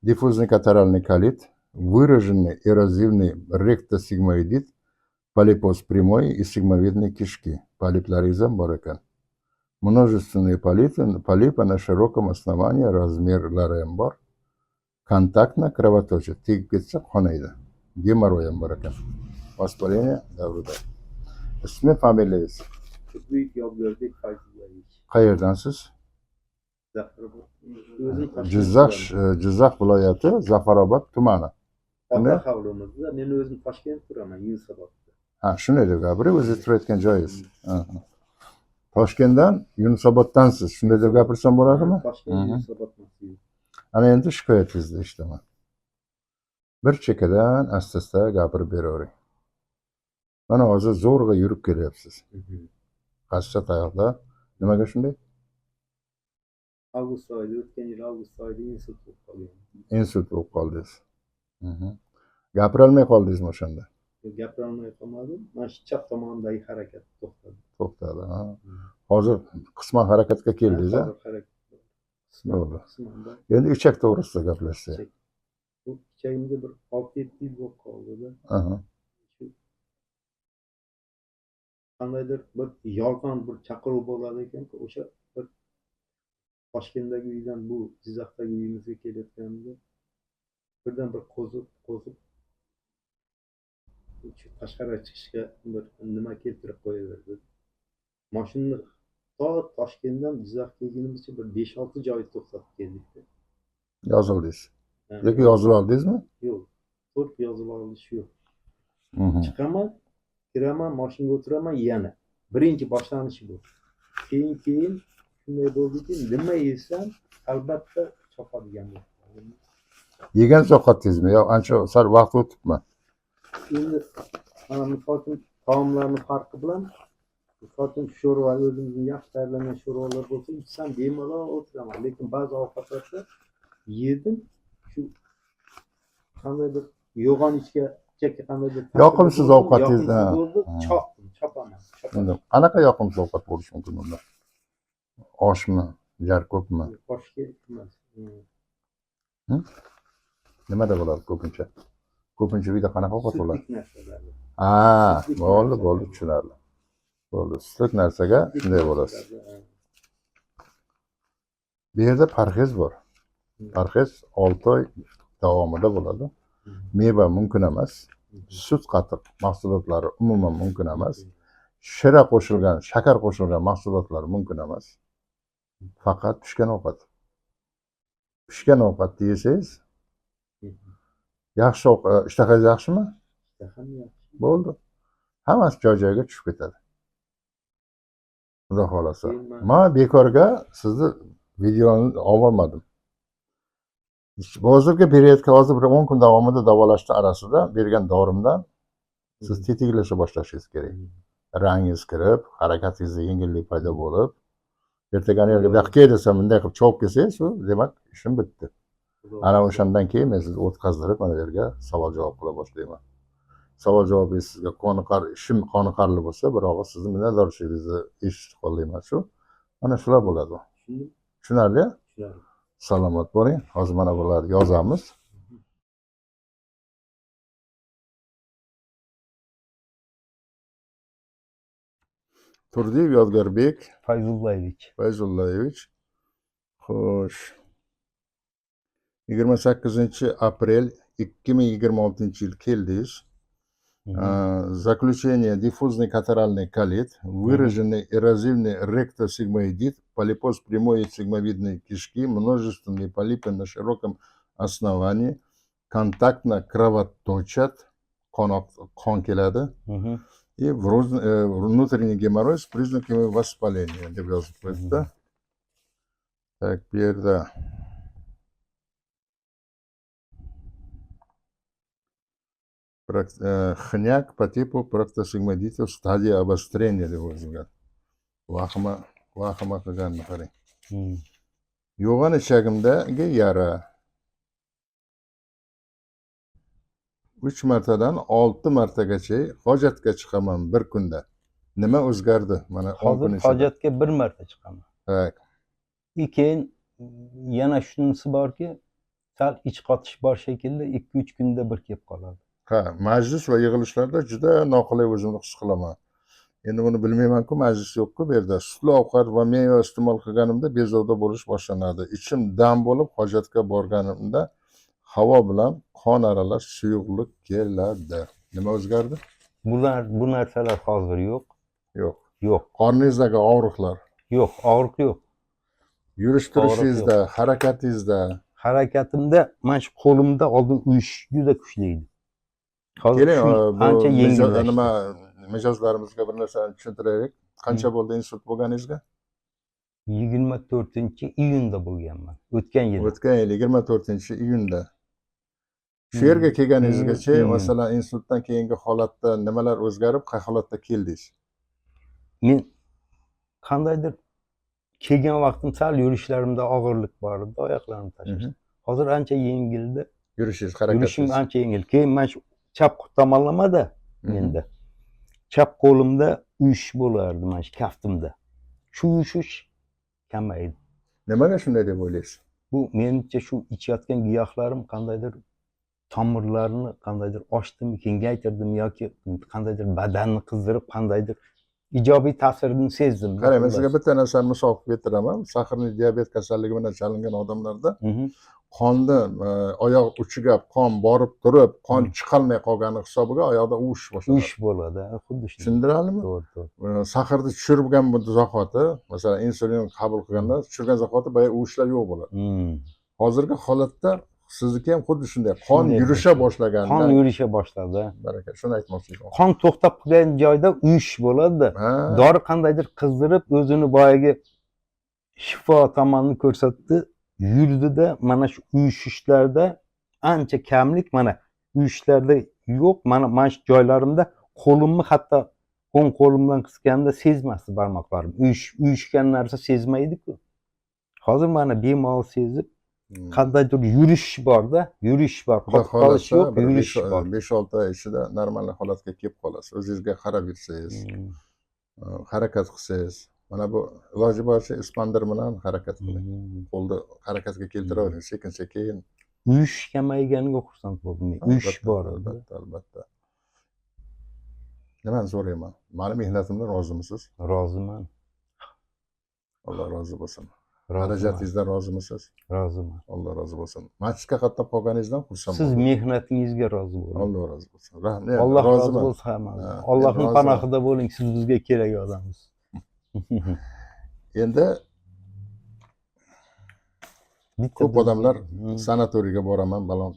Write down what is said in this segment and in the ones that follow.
Диффузный катаральный колит, выраженный эрозивный ректосигмоидит, полипоз прямой и сигмовидной кишки. Poliplaringiz ham bor ekan. Множественные полипы, полипы на широком основании, razmerlari ham bor. Контактно кровоточит. Tegib ketsa qonaydi. Геморрой ham bor ekan. Воспаление davrida. Ismi, familiyangiz? Buyuk Yodgorbek Fayzullayevich. Qayerdansiz? Zafarobod. O'zim Toshkent Jizzax, turaman. Jizzax viloyati, Zafarobod tumani. Ota hovlimizda. Men o'zim Toshkent turaman, Yunusobodda. Ha, shunday deb gapiring, o'zingiz turayotgan joyingiz. Aha. Toshkentdan, Yunusoboddansiz. Shunday deb gapirsam bo'ladimi? Toshkent, Yunusobod masjidi. Ana endi shikoyatingizni eshitaman. Bir chekkadan asta-asta gapirib beravering. Mana hozir zo'rg'a yurib kelyapsiz. Qascha tayoqda. Nimaga shunday? Avgust oyida, o'tgan yil avgust oyida insult bo'lib qolgan. Insult bo'lib qoldingiz. Gapirolmay qoldingizmi o'shanda? Gapirolmay qolmadim. Mana shu chap tomonidagi harakat to'xtadi. To'xtadi. Ha. Hozir qisman harakatga keldingiz, a? Hozir harakat qisman, Bo'ldi. qisman bor. Endi ichak to'g'risida gaplashsak. Ichak. Bu ichagimda bir 6-7 yil bo'lib qoldida. Shu qandaydir bir yolg'on bir chaqiruv bo'ladi ekanku, o'sha bir Toshkentdagi uydan bu Jizzaxdagi uyimizga kelayotganimda birdan bir qo'zib qo'zib shu tashqariga chiqishga bir nima keltirib qo'yaverdi. Mashinani to Toshkentdan Jizzaxga kelgunimizcha bir 5-6 joy to'xtatib keldikda. Yozildingiz. Ha, Yoki yozila oldingizmi? Yo'q, to'liq yozila olish yo'q. Chiqaman, kiraman, mashinaga o'tiraman yana. Birinchi boshlanishi bu. Keyin shunday bo'ldiki, nima yesam albatta chopadigan bo'ldi. Yegan ovqatingizmi yo ancha sal vaqt o'tibmi? Endi mana misol uchun taomlarni farqi bilan, misol uchun sho'rva, o'zimizning yaxshi tayyorlangan sho'rvalar bo'lsa, ichsam bemalol o'tiraman. Lekin ba'zi ovqatlarda yedim, shu qandaydir yo'g'on ichga ichakka qandaydir ta'sir Yoqimsiz bo'ldi, ovqatingiz, yoqimsiz ha. bo'ldi, chopdim, chopaman, chopaman. Endi qanaqa yoqimsiz ovqat bo'lishi mumkin unda? Oshmi, jar ko'pmi? Oshga emas. Nimada bo'ladi ko'pincha? Ko'pincha uyda qanaqa ovqat bo'ladi? Sutlik narsalar. Ha, Sutlik bo'ldi, narsalar. Bo'ldi, tushunarli. Bo'ldi, sutlik narsaga Sutlik shunday bo'lasiz. narsalarda, ha. Bu yerda parhez bor. Parhez 6 oy davomida bo'ladi. Meva mumkin emas. Sut qatiq mahsulotlari umuman mumkin emas. Shira qo'shilgan, shakar qo'shilgan mahsulotlar mumkin emas. Faqat pishgan ovqat. Pishgan ovqatni yesangiz, yaxshi ishtahangiz yaxshimi? Ishtaham yaxshi. Bo'ldi. Hammasi joy-joyiga tushib ketadi. Xudo xohlasa. Keyin Man bekorga sizni videoni olmadim. Hozirgi periodga, hozir bir 10 kun davomida davolashni arasida bergan dorimdan siz tetiklasha boshlashingiz kerak. Rangingiz kirib, harakatingizda yengillik paydo bo'lib, ertaga ana yerga bu yoqqa kel desam, bunday qilib chovib kelsangiz, u demak ishim bitdi. Xudo Ana xohlasa. O'shandan keyin men sizni o'tkazdirib, mana bu yerga savol javob qila boshlayman. Savol javobingiz sizga qoniqar, ishim qoniqarli bo'lsa, bir og'iz sizni minnatdorchiligingizni eshitib qolayman shu. Mana shular bo'ladi. Tushundim. Tushunarli? Tushunarli. Salomat bo'ling. Hozir mana bularni yozamiz. Turdiyev Yodgorbek Fayzullayevich. Fayzullayevich. Xo'sh. 28 aprel 2026 yil keldingiz. Заключение: диффузный катаральный колит, выраженный эрозивный ректосигмоидит, полипоз прямой и сигмовидной кишки, множественные полипы на широком основании, контактно кровоточат, qon keladi, и внутренний геморрой с признаками воспаления deb yozib qo'yibdi. Так, bu yerda ХНЯК по типу проктосигмоидита в стадии обострения deb yozilgan. Vahima vahima qilganini qarang. Yo'g'on ichagimdagi yara 3 martadan 6 martagacha hojatga chiqaman bir kunda. Nima o'zgardi? Mana 10 Hozir kun ichida. Hojatga bir marta chiqaman. Так. И keyin yana shunisi borki, Sal ich qotish bor shekilli, 2-3 kunda bir kelib qoladi. Ha, majlis va yig'ilishlarda juda noqulay o'zimni his qilaman. Endi buni bilmayman-ku, majlis yo'q-ku bu yerda. Sutli ovqat va meva iste'mol qilganimda bezovta bo'lish boshlanadi. Ichim dam bo'lib, hojatga borganimda havo bilan qon aralash suyuqlik keladi. Nima o'zgardi? Bu narsalar hozir yo'q. Yo'q. Yo'q. Qorningizdagi og'riqlar, Yo'q, og'riq yo'q. yurish turishingizda, harakatingizda? Harakatimda mana shu qo'limda oldin uyushish juda kuchli edi. Hozir Keling, shu bu ancha yengillashdi. Nima, mijozlarimizga bir narsani tushuntiraylik. Qancha bo'ldi insult bo'lganingizga? 24-iyunda bo'lganman. O'tgan yil. O'tgan yil 24-iyunda. Shu yerga kelganingizgacha, masalan, insultdan keyingi holatda nimalar o'zgarib, qay holatda keldingiz? Men qandaydir kelgan vaqtim sal yurishlarimda og'irlik bor edi, oyoqlarim tashlashdi. Hozir ancha yengildi. Yurishingiz, Yurishim harakatingiz. ancha yengil. Keyin mana shu chap tomonlamada menda chap qo'limda uyushish bo'lardi, mana shu kaftimda. Shu uyushish kamaydi. Nimaga shunday deb o'ylaysiz? Bu menimcha shu ichayotgan giyohlarim qandaydir tomirlarni qandaydir ochdimi, kengaytirdimi yoki qandaydir badanni qizdirib, qandaydir ijobiy ta'sirini sezdim. Qarang, men sizga bitta narsani misol qilib keltiraman. Сахарный diabet kasalligi bilan chalingan odamlarda qonni oyoq uchiga qon borib turib, qon chiqolmay qolgani hisobiga oyoqda uvish boshlanadi. Uvish bo'ladi, xuddi shunday. Tushundiradimi? To'g'ri, to'g'ri. Сахар ni tushirgan bu zahoti, masalan, insulin qabul qilganda tushirgan zahoti boya uvishlar yo'q bo'ladi. Hozirgi holatda sizniki ham xuddi shunday. Qon Shunday yurisha bo'ldi. boshlaganda. Qon yurisha boshladi. Baraka, shuni aytmoqchi edim. Qon to'xtab qolgan joyda uyish bo'ladi. Dori qandaydir qizdirib, o'zini boyagi shifo tomonini ko'rsatdi. Yurdida mana shu uyushishlarda ancha kamlik, mana uyushishlarda yo'q. Mana shu joylarimda qo'limni hatto o'ng qo'lim bilan qisganda sezmasdi barmoqlarim. Uyushgan narsa sezmaydi-ku. Hozir mana bemalol sezib, qandaydir yurish borda, yurish bor. Xudo Qotib qolish xohlasa, yo'q, bir yurish bor. 5-6 oy ichida normal holatga kelib qolasiz. O'zingizga qarab yursangiz, harakat qilsangiz, mana bu iloji boricha ispandir bilan harakat qiling. Qo'lni harakatga keltiravering sekin sekin. Uyush kamayganiga xursand bo'ldim men. Uyush Albatta, bor edi. Albatta, albatta. Nimani so'rayman? Mani mehnatimdan rozimisiz? Roziman. Alloh rozi bo'lsin. Roziman. Xarajatingizdan rozimisiz? Roziman. Alloh rozi bo'lsin. Masjidga qatnab qolganingizdan xursand Siz bo'ldim. Mehnatingizga rozi bo'ling. Alloh rozi bo'lsin. Rahmat. Alloh rozi Roziman. bo'lsin hammamizdan. Ha, Allohning roziman. panohida bo'ling. Siz bizga kerak odamsiz. Endi Bitta ko'p odamlar sanatoriyga boraman, balon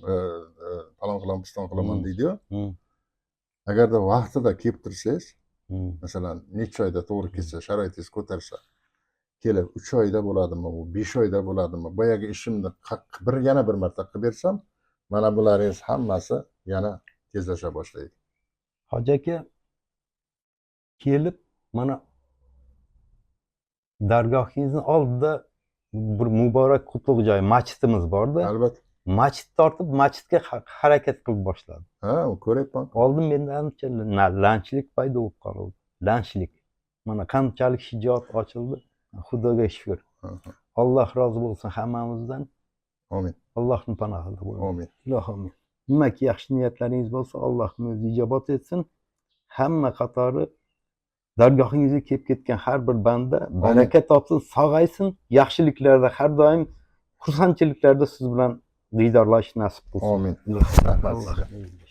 falon qilaman, piston qilaman deydiyu. Agarda vaqtida kelib tursangiz, masalan, necha oyda to'g'ri kelsa, sharoitingiz ko'tarsa, kelib 3 oyda bo'ladimi, bu 5 oyda bo'ladimi, boyagi ishimni bir yana bir marta qilib bersam, mana bularingiz hammasi yana tezlasha boshlaydi. Hoji aka, kelib mana dargohingizni oldida bir muborak qutlug' joy masjidimiz borda. Albatta. Masjid tortib masjidga harakat qilib boshladi. Ha, ko'ryapman. Oldin menda ancha lanchlik paydo bo'lib qoldi. Lanchlik. Mana qanchalik shijoat ochildi. Xudoga shukur. Alloh rozi bo'lsin hammamizdan. Amin. Allohning panohida bo'ling. Amin. Ilohim. Nimaki yaxshi niyatlaringiz bo'lsa, Allohning o'zi ijobat etsin. Hamma qatori dargohingizga kelib ketgan har bir banda baraka topsin, sog'aysin, yaxshiliklarda har doim xursandchiliklarda siz bilan diydorlashish nasib qilsin. Amin. Ilohim. Rahmat Alloh sizga. o'zi.